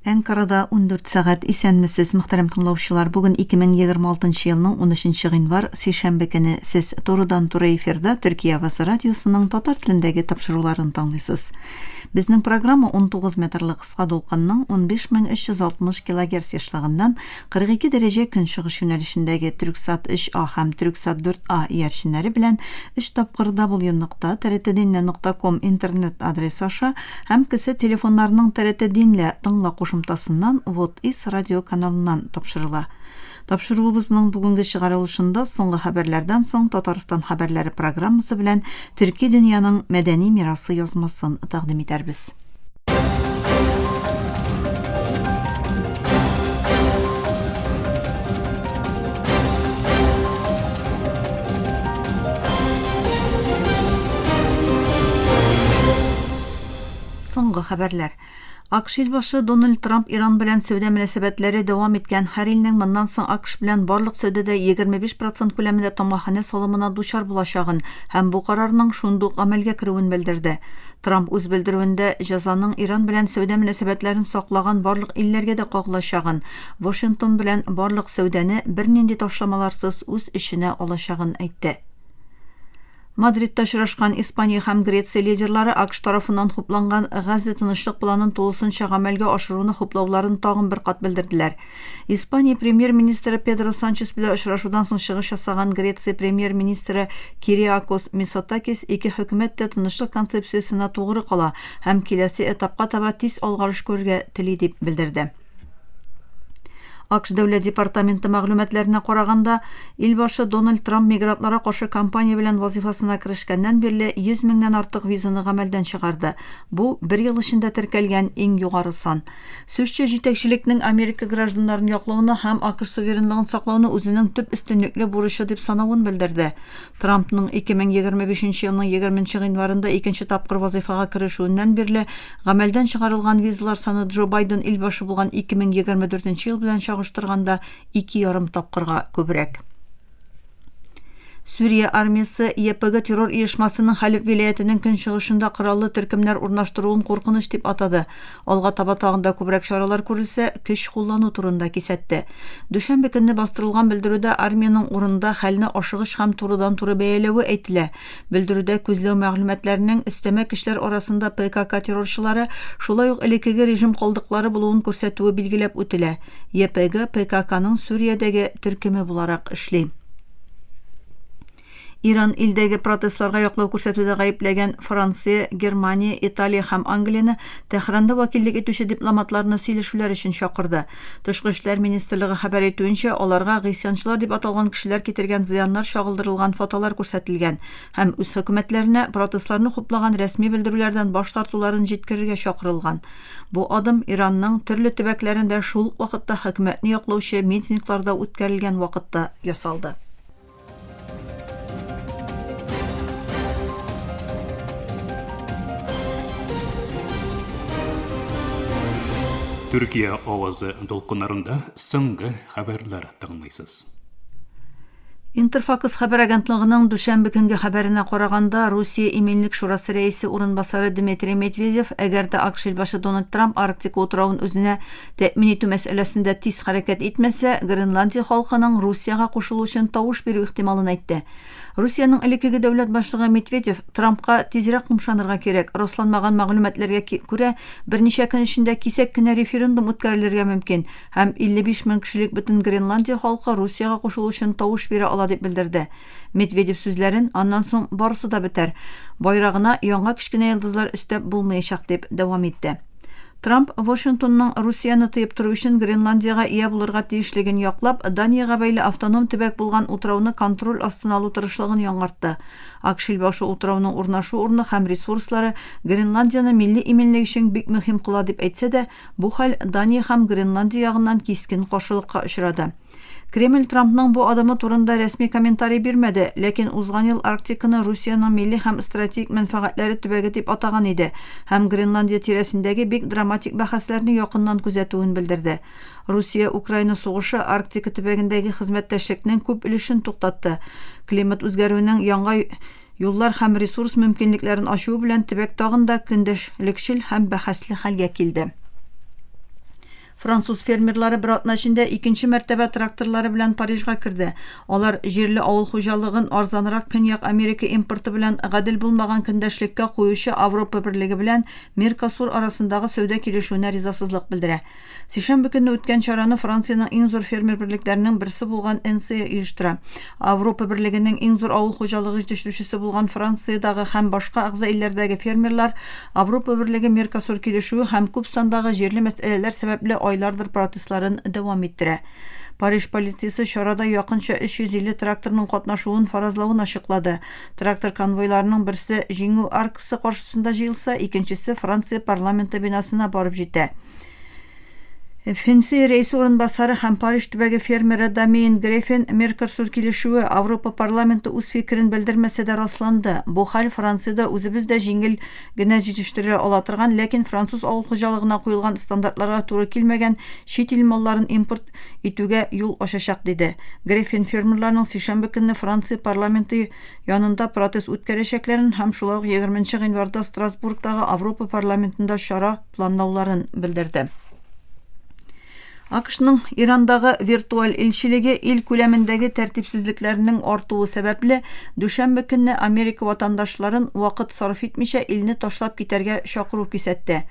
Әнкарада 14 сәгать. Исәнмесез, мөхтәрәм тыңлаучылар. Бүген 2026 елның 13 гыйнвар, сишәмбе көне. Сез турыдан-туры эфирда Төркия авазы радиосының татар телендәге тапшыруларын тыңлыйсыз. Безнең программа 19 метрлы кыска дулкынның 15360 килогерц ешлыгыннан 42 дәрәҗә көнчыгыш юнәлешендәге Түрксат 3А һәм Түрксат 4А иярченнәре белән өч тапкыр www.trtdinle.com интернет адресы аша һәм кесә телефоннарының TRT Dinle тыңла кушымтасыннан Вот Ис радио каналыннан тапшырыла. Тапшыруыбызның бүгенге чыгарылышында соңгы хәбәрләрдән соң Татарстан хәбәрләре программасы белән Төрки дөньяның мәдәни мирасы язмасын тәкъдим итәрбез. Соңгы хәбәрләр. АКШ илбашы Дональд Трамп Иран белән сәүдә мөнәсәбәтләре дәвам иткән һәр илнең моннан соң АКШ белән барлык сәүдәдә 25 процент күләмендә тамгаханә салымына дучар булачагын һәм бу карарның шундук гамәлгә керүен белдерде. Трамп үз белдерүендә җәзаның Иран белән сәүдә мөнәсәбәтләрен саклаган барлык илләргә дә кагылачагын, Вашингтон белән барлык сәүдәне бернинди ташламаларсыз үз эченә алачагын әйтте. Мадридта очрашкан Испания һәм Греция лидерлары АКШ тарафыннан хупланган Газа тынычлык планын тулысынча гамәлгә ашыруны хуплауларын тагын бер кат белдерделәр. Испания премьер-министры Педро Санчес белән очрашудан соң чыгыш ясаган Греция премьер-министры Кириакос Мицотакис ике хөкүмәт тә тынычлык концепциясенә тугры кала һәм киләсе этапка таба тиз алгарыш күрергә тели дип белдерде. АКШ Дәүләт департаменты мәгълүматларына караганда, илбашы Дональд Трамп мигрантларга каршы кампания белән вазифасына керешкәннән бирле 100 меңнән артык визаны гамәлдән чыгарды. Бу, бер ел эчендә теркәлгән иң югары сан. Сүзче җитәкчелекнең Америка гражданнарын яклауны һәм АКШ суверенлыгын саклауны үзенең төп өстенлекле бурычы дип санавын белдерде. Трампның 2025 елның 20 гыйнварында икенче тапкыр вазыйфага керешүеннән бирле гамәлдән чыгарылган визалар саны Джо Байден илбашы булган 2024 ел белән чагыштырганда 2,5 тапкырга күбрәк. Сүрия армиясе ЕПГ террор оешмасының Хәлеб вилаятенең көнчыгышында кораллы төркемнәр урнаштыруын куркыныч дип атады. Алга таба тагын да күбрәк чаралар күрелсә, көч куллану турында кисәтте. Дүшәмбе көнне бастырылган белдерүдә армиянең урында хәлне ашыгыч һәм турыдан-туры бәяләве әйтелә. Белдерүдә күзләү мәгълүматларының өстәмә көчләр арасында ПКК террорчылары, шулай ук элеккеге режим калдыклары булуын күрсәтүе билгеләп үтелә. ЕПГ ПККның Сүриядәге төркеме буларак эшли. Иран илдәге протестларга яклау күрсәтүдә гаепләгән Франция, Германия, Италия һәм Англияне Тәһранда вәкиллек итүче дипломатларны сөйләшүләр өчен чакырды. Тышкы эшләр министрлыгы хәбәр итүенчә, аларга гыйсьянчылар дип аталган кешеләр китергән зыяннар чагылдырылган фотолар күрсәтелгән һәм үз хөкүмәтләренә протестларны хуплаган рәсми белдерүләрдән баш тартуларын җиткерергә чакырылган. Бу адым Иранның төрле төбәкләрендә шул ук вакытта хөкүмәтне яклаучы митинглар да үткәрелгән вакытта ясалды. Төркия авазы дулкыннарында соңгы хәбәрләр тыңлыйсыз. Интерфакс хәбәр агентлыгының дүшәмбе көнге хәбәренә караганда, Русия Иминлек шурасы рәисе урынбасары Дмитрий Медведев, әгәр дә АКШ илбашы Дональд Трамп Арктика утравын үзенә тәэмин итү мәсьәләсендә тиз хәрәкәт итмәсә, Гренландия халкының Русиягә кушылу өчен тавыш бирү ихтималын әйтте. Русиянең элеккеге дәүләт башлыгы Медведев, Трампка тизрәк кымшанырга кирәк, расланмаган мәгълүматларга күрә, берничә көн эчендә кисәк кенә референдум үткәрелергә мөмкин, Һәм 55 мең кешелек бөтен Гренландия халкы Русиягә кушылу өчен тавыш бирә ала дип белдерде. Медведев сүзләрен, аннан соң барысы да бетәр. Байрагына яңа кечкенә йолдызлар өстәп булмаячак дип дәвам итте. Трамп Вашингтонның Русияне тыеп тору өчен Гренландиягә ия булырга тиешлеген яклап, Даниягә бәйле автоном төбәк булган утрауны контроль астына алу тырышлыгын яңартты. АКШ илбашы утрауның урнашу урыны һәм ресурслары Гренландияне милли иминлек өчен бик мөһим кыла дип әйтсә дә, Бу хәл Дания һәм Гренландия ягыннан кискен каршылыкка очрады. Кремль Трампның бу адымы турында рәсми комментарий бирмәде, ләкин узган ел Арктиканы Русиянең милли һәм стратегик мәнфәгатьләре төбәге дип атаган иде һәм Гренландия тирәсендәге бик драматик бәхәсләрне якыннан күзәтүен белдерде. Русия-Украина сугышы Арктика төбәгендәге хезмәттәшлекнең күп өлешен туктатты. Климат үзгәрүенең яңа Юллар һәм ресурс мөмкинлекләрен ачуы белән төбәк тагын да көндәшлекчел һәм бәхәсле хәлгә килде. Француз фермерлары бер атна эчендә икенче мәртәбә тракторлары белән Парижга керде. Алар җирле авыл хуҗалыгын арзанрак Көньяк Америка импорты белән гадел булмаган көндәшлеккә куючы Авропа Берлеге белән Меркосур арасындагы сәүдә килешүенә ризасызлык белдерә. Сишәмбе көнне үткән чараны Франциянең иң зур фермер берлекләренең берсе булган НСЭ оештыра. Авропа Берлегенең иң зур авыл хуҗалыгы җитештерүчесе булган Франциядагы һәм башка әгъза илләрдәге фермерлар Авропа Берлеге Меркосур килешүе һәм күп сандагы җирле мәсьәләләр сәбәпле айлардыр протестларын дәвам иттерә. Париж полициясе чарада якынча 350 тракторның катнашуын фаразлавын ачыклады. Трактор конвойларының берсе Җиңү аркасы каршысында җыелса, икенчесе Франция парламенты бинасына барып җитә. ФНС рәисе урынбасары һәм Париж төбәге фермеры Дамиен Греффин Меркосур килешүе Авропа парламенты үз фикерен белдермәсә дә расланды. Бу хәл Франциядә үзебез дә җиңел генә җитештерә ала торган, ләкин француз авыл хуҗалыгына куелган стандартларга туры килмәгән чит ил малларын импорт итүгә юл ачачак, диде. Греффин фермерларның сишәмбе көнне Франция парламенты янында протест үткәрәчәкләрен һәм шулай ук егерменче гыйнварда Страсбургтагы Авропа парламентында чара планлауларын белдерде. АКШның Ирандагы виртуаль илчелеге ил күләмендәге тәртипсезлекләрнең артуы сәбәпле, дүшәмбе көнне Америка ватандашларын вакыт сарыф итмичә илне ташлап китәргә чакыру кисәтте.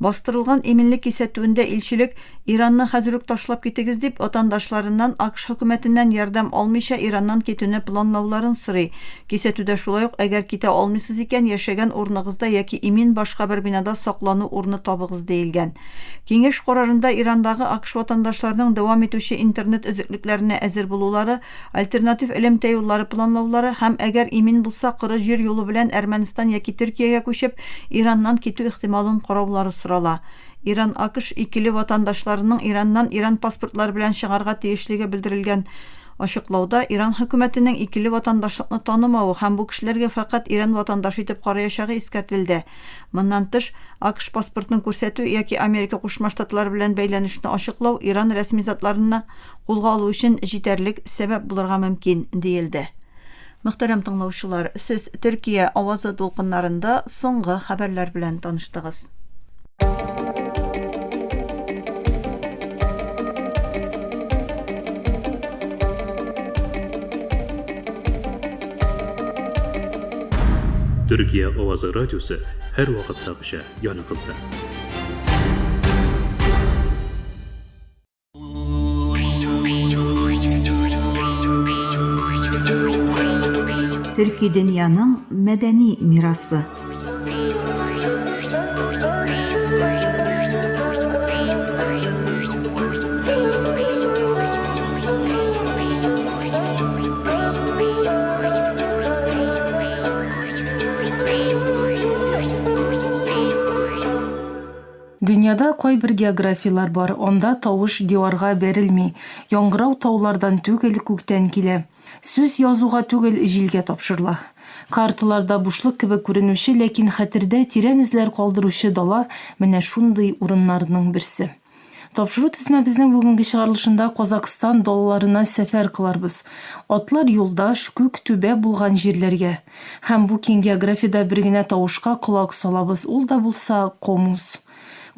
Бастырылган иминлек кисәтүендә илчелек Иранны хәзер үк ташлап китегез дип, ватандашларыннан АКШ хөкүмәтеннән ярдәм алмыйча Ираннан китүне планлауларын сорый. Кисәтүдә шулай ук, әгәр китә алмыйсыз икән, яшәгән урыныгызда яки имин башка бер бинада саклану урыны табыгыз диелгән. Киңәш карарында Ирандагы АКШ ватандашларының дәвам итүче интернет өзеклекләренә әзер булулары, альтернатив элемтә юллары планлаулары һәм, әгәр имин булса, коры җир юлы белән Әрмәнстан яки Төркиягә күчеп, Ираннан китү ихтималын караулары сорала. Иран-АКШ икеле ватандашларының Ираннан Иран паспортлары белән чыгарга тиешлеге белдерелгән ачыклауда Иран хөкүмәтенең икеле ватандашлыкны танымавы һәм бу кешеләргә фәкать Иран ватандашы итеп караячагы искәртелде. Моннан тыш, АКШ паспортын күрсәтү яки Америка Кушма Штатлары белән бәйләнешне ачыклау Иран рәсми затларына кулга алу өчен җитәрлек сәбәп булырга мөмкин, диелде. Мөхтәрәм тыңлаучылар, сез Төркия авазы дулкыннарында соңгы хәбәрләр белән таныштыгыз. Төркия авазы радиосы һәрвакыттагыча яныгызда. Төрки дөньяның мәдәни мирасы. Дөньяда кайбер географияләр бар, анда тавыш диварга бәрелми, яңгырау таулардан түгел, күктән килә. Сүз язуга түгел, җилгә тапшырыла. Карталарда бушлык кебек күренүче, ләкин хәтердә тирән эзләр калдыручы дала менә шундый урыннарның берсе. Тапшыру тезмәбезнең бүгенге чыгарылышында Казакъстан далаларына сәфәр кыларбыз. Атлар юлдаш, күк түбә булган җирләргә. Һәм бу киң географиядә бер генә тавышка колак салабыз, ул да булса, комуз.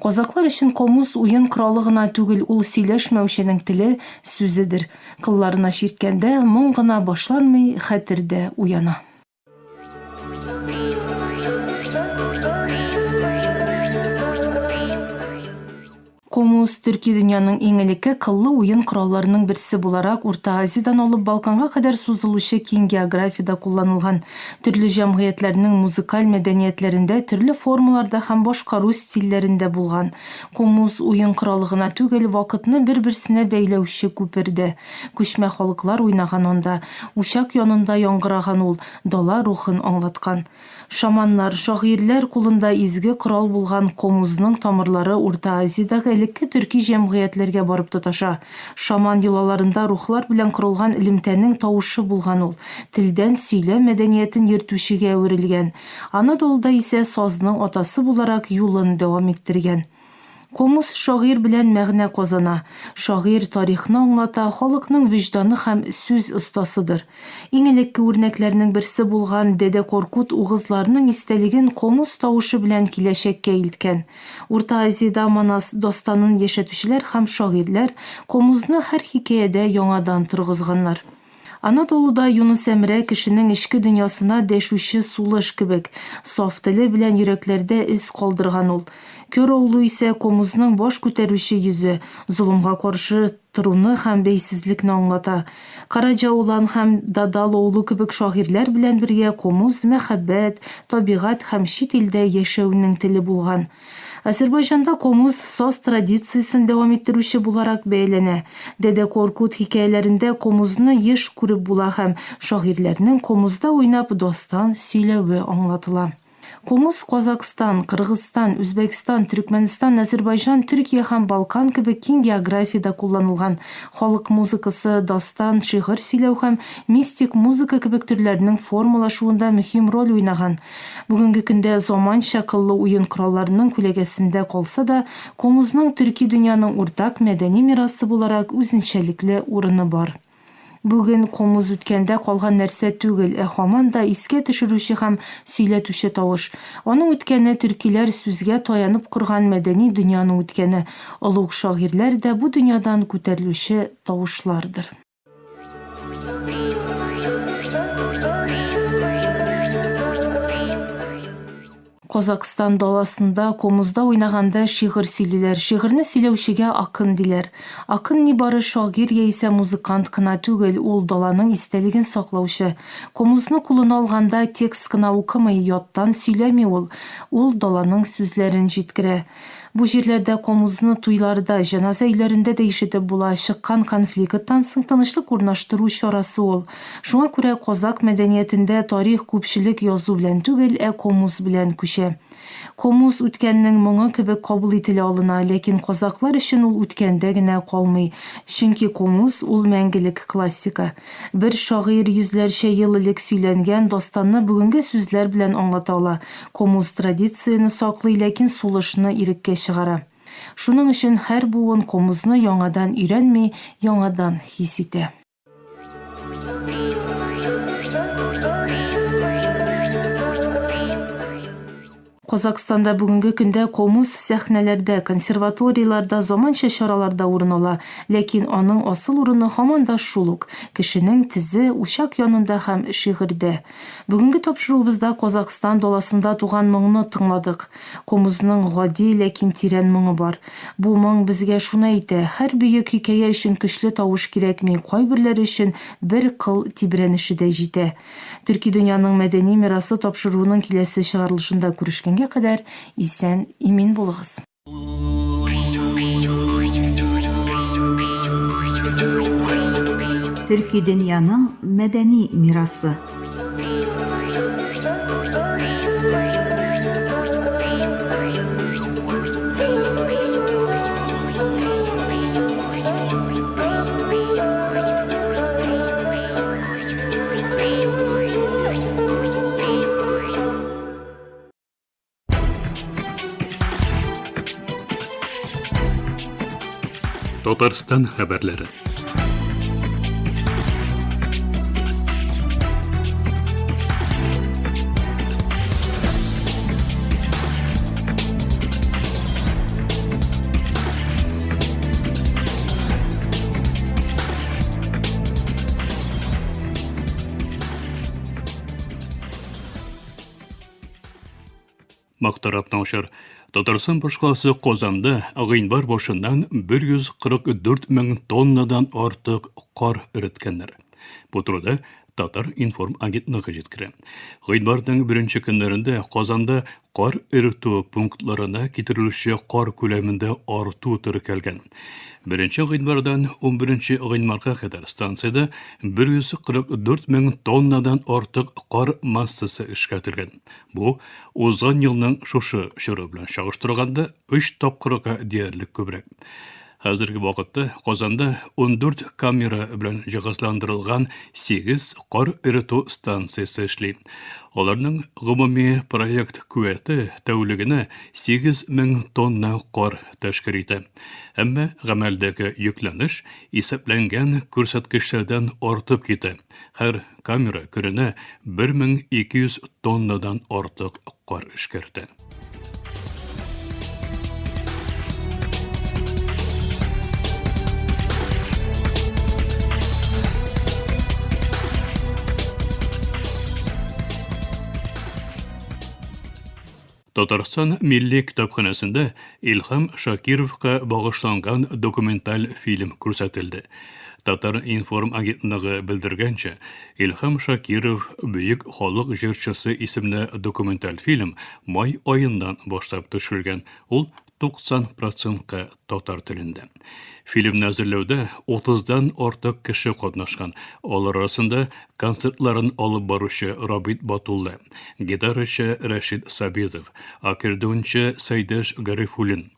Казаклар өчен комуз уен коралы гына түгел, ул сөйләшмәүченең теле, сүзедер. Кылларына чирткәндә, моң гына башланмый, хәтер дә уяна. Комуз, төрки дөньяның иң элекке кыллы уен коралларының берсе буларак, Урта Азиядән алып Балканга кадәр сузылучы киң географиядә кулланылган. Төрле җәмгыятьләрнең музыкаль мәдәниятләрендә төрле формаларда һәм башкару стильләрендә булган. Комуз, уен коралы гына түгел, вакытны бер-берсенә бәйләүче күпер дә. Күчмә халыклар уйнаган анда. Учак янында яңгыраган ул, дала рухын аңлаткан. Шаманнар, шагыйрьләр кулында изге корал булган комузның тамырлары Урта Азиядәге элекке төрки җәмгыятьләргә барып тоташа. Шаман йолаларында рухлар белән корылган элемтәнең тавышы булган ул, телдән сөйләм мәдәниятен йөртүчегә әверелгән. Анадолуда исә сазның атасы буларак юлын дәвам иттергән. Комус шагыйрь белән мәгънә казана. Шагыйрь тарихны аңлата, халыкның вөҗданы һәм сүз остасыдыр. Иң элекке үрнәкләрнең берсе булган Дәдә Коркут угызларның истәлеген комус тавышы белән киләчәккә илткән. Урта Азиядә Манас дастанын яшәтүчеләр һәм шагыйрьләр комузны һәр хикәядә яңадан торгызганнар. Анадолуда Юныс Әмрә кешенең эчке дөньясына дәшүче сулыш кебек, саф теле белән йөрәкләрдә эз калдырган ул. Кёроглу исә комузның баш күтәрүче йөзе, золымга каршы торуны һәм бәйсезлекне аңлата. Караджаулан һәм Дадалоулу кебек шагыйрьләр белән бергә комуз мәхәббәт, табигать һәм чит илдә яшәүнең теле булган. Азәрбайҗанда комуз саз традициясен дәвам иттерүче буларак бәяләнә. Дәдә Коркут хикәяләрендә комузны еш күреп була һәм шагыйрьләрнең комузда уйнап дастан сөйләве аңлатыла. Комуз Казакъстан, Кыргызстан, Үзбәкстан, Төрекмәнстан, Азәрбайҗан, Төркия һәм Балкан кебек киң географиядә кулланылган. Халык музыкасы, дастан, шигырь сөйләү һәм мистик музыка кебек төрләрнең формалашуында мөһим роль уйнаган. Бүгенге көндә заманча кыллы уен коралларының күләгәсендә калса да, комузның төрки дөньяның уртак мәдәни мирасы буларак үзенчәлекле урыны бар. Бүген комуз үткәндә калган нәрсә түгел, ә һаман да искә төшерүче һәм сөйләтүче тавыш. Аның үткәне, төркиләр сүзгә таянып корган мәдәни дөньяның үткәне, олуг шагыйрьләр дә бу дөньядан күтәрелүче тавышлардыр. Казакъстан даласында комузда уйнаганда шигырь сөйлиләр. Шигырьне сөйләүчегә акын диләр. Акын нибары шагыйрь яисә музыкант кына түгел, ул даланың истәлеген саклаучы. Комузны кулына алганда текст кына укымый, яттан сөйләми ул. Ул даланың сүзләрен җиткерә. Бу җирләрдә комузны туйларда, җеназа өйләрендә дә ишетеп була, чыккан конфликттан соң тынычлык урнаштыру чарасы ул. Шуңа күрә казакъ мәдәниятендә тарих күпчелек язу белән түгел, ә комуз белән күчә. Комуз үткәннең моңы кебек кабул ителә алына, ләкин казакълар өчен ул үткәндә генә калмый. Чөнки комуз, ул мәңгелек классика. Бер шагыйрь йөзләрчә ел элек сөйләнгән дастанны бүгенге сүзләр белән аңлата ала. Комуз традицияне саклый, ләкин сулышны иреккә чыгара. Шуның өчен һәр буын комузны яңадан өйрәнми, яңадан хис итә. Казакъстанда бүгенге көндә комуз сәхнәләрдә, консерваторияләрдә, заманча чараларда урын ала. Ләкин аның асыл урыны һаман да шул ук, кешенең тезе, учак янында һәм шигырьдә. Бүгенге тапшыруыбызда Казакъстан даласында туган моңны тыңладык. Комузның гади, ләкин тирән моңы бар. Бу моң безгә шуны әйтә, һәр бөек хикәя өчен көчле тавыш кирәкми, кайберләре өчен бер кыл тибрәнеше дә җитә. Төрки дөньяның мәдәни мирасы тапшыруының киләсе чыгарылышында күрешкәнгә кадәр исән, имин булыгыз. Төрки дөньяның мәдәни мирасы. Татарстан хәбәрләре. Мактарап научар. Татарстан башкаласы Казанда гыйнвар башыннан 144 мең тоннадан артык кар эреткәннәр. Бу турыда Татар информ агентлыгы җиткерә. Гыйнварның беренче көннәрендә Казанда кар эретү пунктларына китерелүче кар күләмендә арту теркәлгән. Беренче гыйнвардан 11 гыйнварга кадәр станциядә 144 мең тоннадан артык кар массасы эшкәртелгән. Бу узган елның шушы чоры белән чагыштырганда өч тапкырга диярлек күбрәк. Хәзерге вакытта Казанда 14 камера белән җиһазландырылган 8 кар эретү станциясе эшли. Аларның гомуми проект куәте тәүлегенә 8000 тонна кар тәшкил итә. Әмма гамәлдәге йөкләнеш исәпләнгән күрсәткечләрдән артып китә. Һәр камера көненә 1200 тоннадан артык кар эшкәртә. Татарстан Милли китапханәсендә Илһам Шакировка багышланган документаль фильм күрсәтелде. Татар-информ агентлыгы белдергәнчә, Илһам Шакиров Бөек халык җырчысы исемле документаль фильм май аеннан башлап төшерелгән, ул 90 процентка татар телендә. Фильмны әзерләүдә 30-дан артык кеше катнашкан. Алар арасында концертларын алып баручы Рабит Батулла, гитарачы Рәшит Сабитов, аккордеончы Сәйдәш Гарифуллин,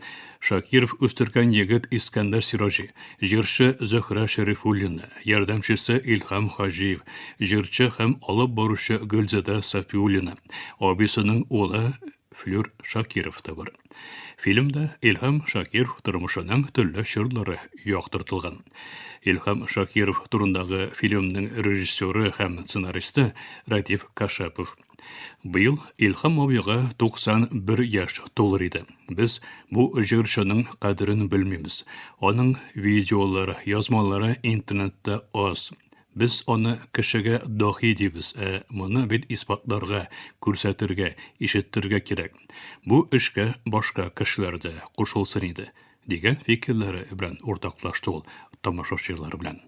Шакиров үстергән егет Искәндәр Сираҗи, җырчы Зөһрә Шәрифуллина, ярдәмчесе Илһам Хаҗиев, җырчы һәм алып баручы Гөлзада Сафиуллина, абыйсының улы Флюр Шакиров та бар. Фильмда Илһам Шакиров тормышының төрле чорлары яктыртылган. Илһам Шакиров турындагы фильмның режиссеры һәм сценаристы Радиф Кашапов. Быел Илһам абыйга 91 яшь тулыр иде. Без бу җырчының кадерен белмибез. Аның видеолары, язмалары интернетта аз. Без аны кешегә дахи дибез, ә моны бит исбатларга, күрсәтергә, ишеттерергә кирәк. Бу эшкә башка кешеләр дә кушылсын иде, дигән фикерләре белән уртаклашты ул тамашачылар белән.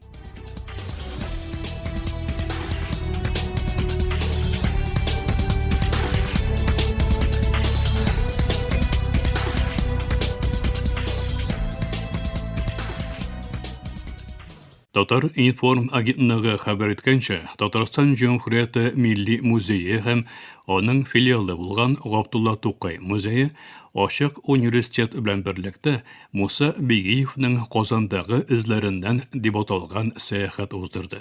Татар-информ агентлыгы хәбәр иткәнчә, Татарстан Җөмһүрияте Милли музее һәм аның филиалы булган Габдулла Тукай музее Ачык университет белән берлектә Муса Бигиевның Казандагы эзләреннән дип аталган сәяхәт уздырды.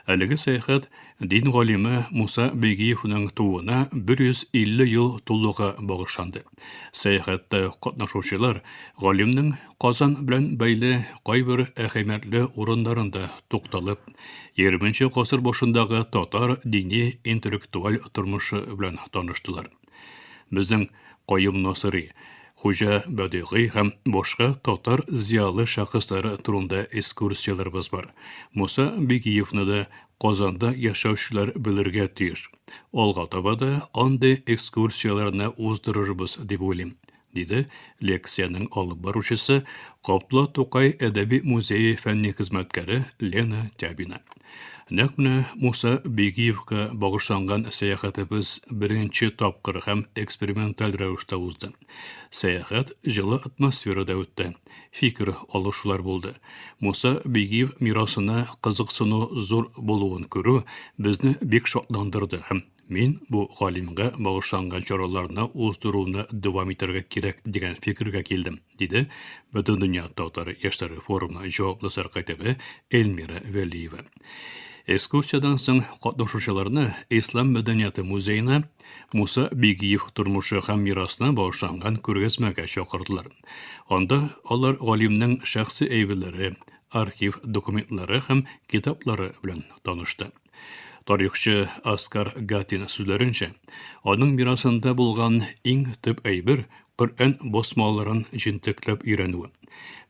Әлеге сәяхәт дин галиме Муса Бигиевның тууына 150 ел тулуга багышланды. Сәяхәттә катнашучылар галимнең Казан белән бәйле кайбер әһәмиятле урыннарында тукталып, 20 гасыр башындагы татар дини интеллектуаль тормышы белән таныштылар. Безнең Каюм Насыйри, Хуҗа Бәдыйгый һәм башка татар зыялы шәхесләре турында экскурсияләребез бар. Муса Бигиевны да Казанда яшәүчеләр белергә тиеш. Алга таба да андый экскурсияләрне уздырырбыз дип уйлыйм, диде лекциянең алып баручысы, Габдулла Тукай әдәби музее фәнни хезмәткәре Лена Тябина. Нәкъ менә Муса Бигиевка багышланган сәяхәтебез беренче тапкыр һәм эксперименталь рәвештә узды. Сәяхәт җылы атмосферада үтте, фикер алышулар булды. Муса Бигиев мирасына кызыксыну зур булуын күрү безне бик шатландырды һәм мин бу галимгә багышланган чараларны уздыруны дәвам итәргә кирәк дигән фикергә килдем, диде Бөтендөнья татар яшьләре форумы җаваплы сәркатибе Эльмира Вәлиева. Экскурсиядән соң катнашучыларны Ислам мәдәнияте музеена Муса Бигиев тормышы һәм мирасына багышланган күргәзмәгә чакырдылар. Анда алар галимнең шәхси әйберләре, архив документлары һәм китаплары белән танышты. Тарихчы Оскар Гатин сүзләренчә, аның мирасында булган иң төп әйбер Коръән басмаларын җентекләп өйрәнүе.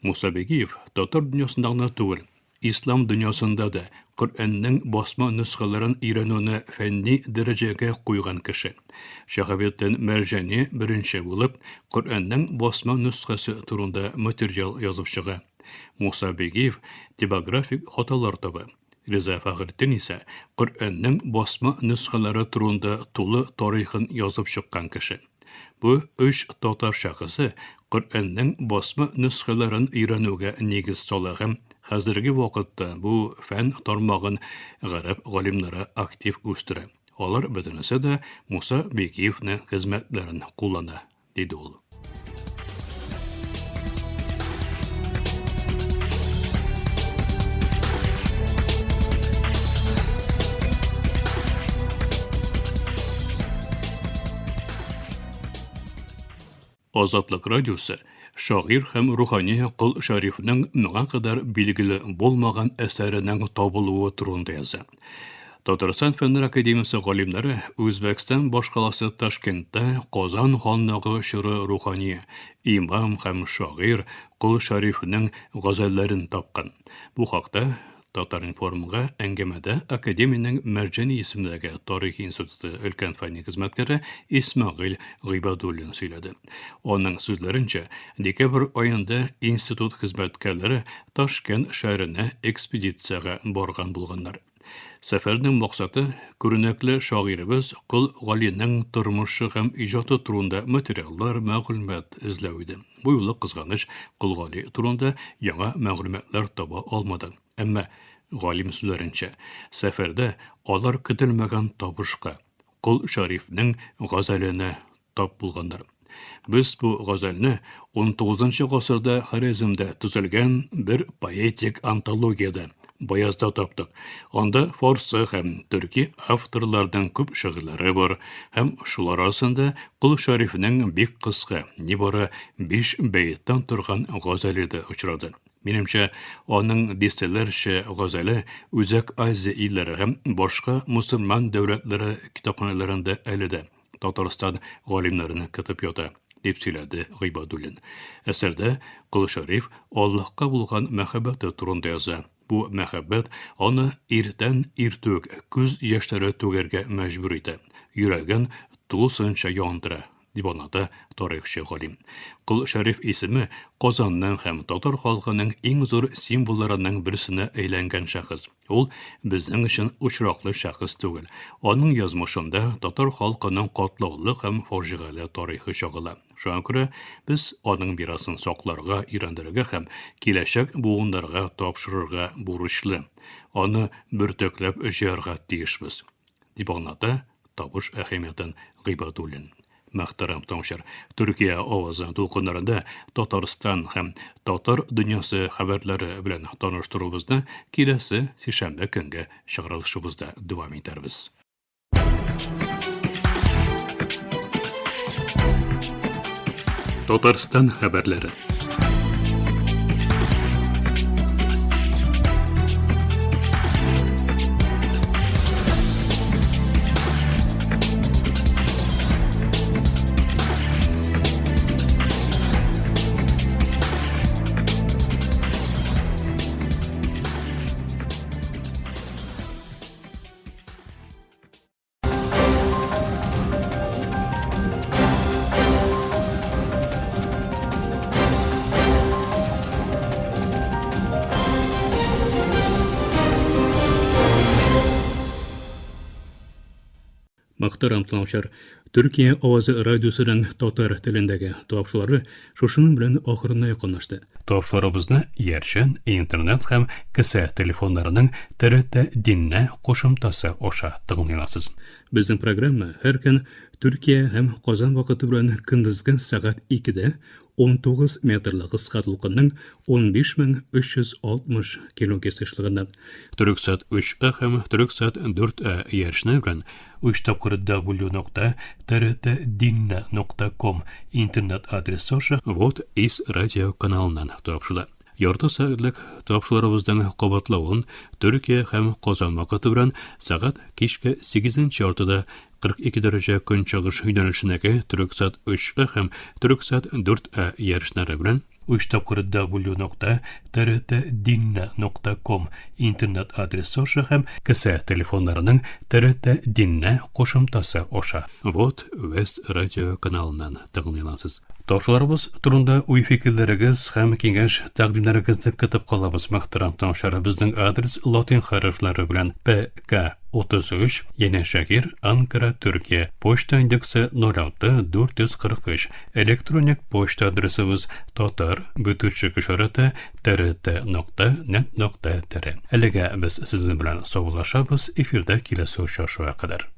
Муса Бигиев татар дөньясында гына түгел, ислам дөньясында да Коръәннең басма нөсхәләрен өйрәнүне фәнни дәрәҗәгә куйган кеше. Шәһабетдин Мәрҗани беренче булып Коръәннең басма нөсхәсе турында материал язып чыга. Муса Бигиев типографик хаталар таба. Риза Фәхретдин исә Коръәннең басма нөсхәләре турында тулы тарихын язып чыккан кеше. Бу өч татар шәхесе Коръәннең басма нөсхәләрен өйрәнүгә нигез сала һәм хәзерге вакытта бу фән тармагын гарәп галимнәре актив үстерә. Алар бөтенесе дә Муса Бигиевнең хезмәтләрен куллана, диде ул. Азатлык радиосы шагыйрь һәм рухани Кол Шәрифнең моңа кадәр билгеле булмаган әсәренең табылуы турында яза. Татарстан Фәннәр академиясе галимнәре Үзбәкстан башкаласы Ташкентта Казан ханлыгы чоры рухани, имам һәм шагыйрь Кол Шәрифнең газәлләрен тапкан. Бу хакта Татар-информга әңгәмәдә академиянең Мәрҗани исемендәге тарих институты өлкән фәнни хезмәткәре Исмәгыйль Гыйбадуллин сөйләде. Аның сүзләренчә, декабрь аенда институт хезмәткәрләре Ташкент шәһәренә экспедициягә барган булганнар. Сәфәрнең максаты күренекле шагыйребез Кол Галинең тормышы һәм иҗаты турында материаллар, мәгълүмат эзләү иде. Бу юлы, кызганыч, Кол Гали турында яңа мәгълүматлар таба алмадык. Әмма, галим сүзләренчә, сәфәрдә алар көтелмәгән табышка, Кол Шәрифнең газәленә тап булганнар. Без бу газәлне 19 гасырда Хорезмдә төзелгән бер поэтик антологиядә, Баязда таптык. Анда фарсы һәм төрки авторларның күп шигырьләре бар һәм шулар арасында Кол Шәрифнең бик кыска, нибары биш бәеттән торган газәле дә очрады. Минемчә, аның дистәләрчә газәле Үзәк Азия илләре һәм башка мөселман дәүләтләре китапханәләрендә әле дә Татарстан галимнәрен көтеп ята, дип сөйләде Гыйбадуллин. Әсәрдә Кол Шәриф Аллаһка булган мәхәббәте турында яза. Бу мәхәббәт аны иртән иртүк күз яшьләре түгәргә мәҗбүр итә, йөрәген тулысынча яндыра, дип аңлата тарихчы галим. Кол Шәриф исеме Казанның һәм татар халкының иң зур символларының берсенә әйләнгән шәхес. Ул безнең өчен очраклы шәхес түгел. Аның язмышында татар халкының катлаулы һәм фаҗигале тарихы чагыла. Шуңа күрә без аның мирасын сакларга, өйрәнергә һәм киләчәк буыннарга тапшырырга бурычлы. Аны бөртекләп җыярга тиешбез, дип аңлата табыш әһәмиятен Гыйбадуллин. Мөхтәрәм тыңлаучылар, Төркия авазы дулкыннарында Татарстан һәм татар дөньясы хәбәрләре белән таныштыруыбызны киләсе сишәмбе көнге чыгарылышыбызда дәвам итәрбез. Татарстан хәбәрләре. Мөхтәрәм тыңлаучылар, Төркия авазы радиосының татар телендәге тапшырулары шушының белән ахырына якынлашты. Тапшыруыбызны иярчен интернет һәм кесә телефоннарының ТРТ Динне кушымтасы аша тыңлый аласыз. Безнең программа һәр көн Төркия һәм Казан вакыты белән көндезге сәгать 2-дә 19 метрлы кыска дулкынның 15360 килогерц ешлыгыннан Төрексат 3А һәм Төрексат 4А иярчене белән 3 тапкыр w нокта trtdinne нокта ком интернет адресы аша Вот из радио каналыннан тапшырыла. Ярты сәгатьлек тапшыруларыбызның кабатлавын Төркия һәм Казан вакыты белән сәгать кичке 8 яртыда 42 дәрәҗә көнчыгыш юнәлешендәге Төрексат 3А һәм Төрексат 4А ярышлары белән 3 тапкыр w нокта trtdinne нокта ком интернет адресы аша һәм кесә телефоннарының TRT Динне кушымтасы аша Вот Вест радио каналыннан тыңлый аласыз. Тапшыруларыбыз турында уй-фикерләрегез һәм киңәш тәкъдимнәрегезне көтеп калабыз, мөхтәрәм тыңлаучылар. Безнең адрес латин хәрефләре белән ПК 33, Янәшәһир, Анкара, Төркия. Почта индексы 06 443. Электроник почта адресыбыз татар бөтүчек ишарәте trt нокта нет нокта tr. Әлегә без сезнең белән саубуллашабыз, эфирдә киләсе очрашуга кадәр.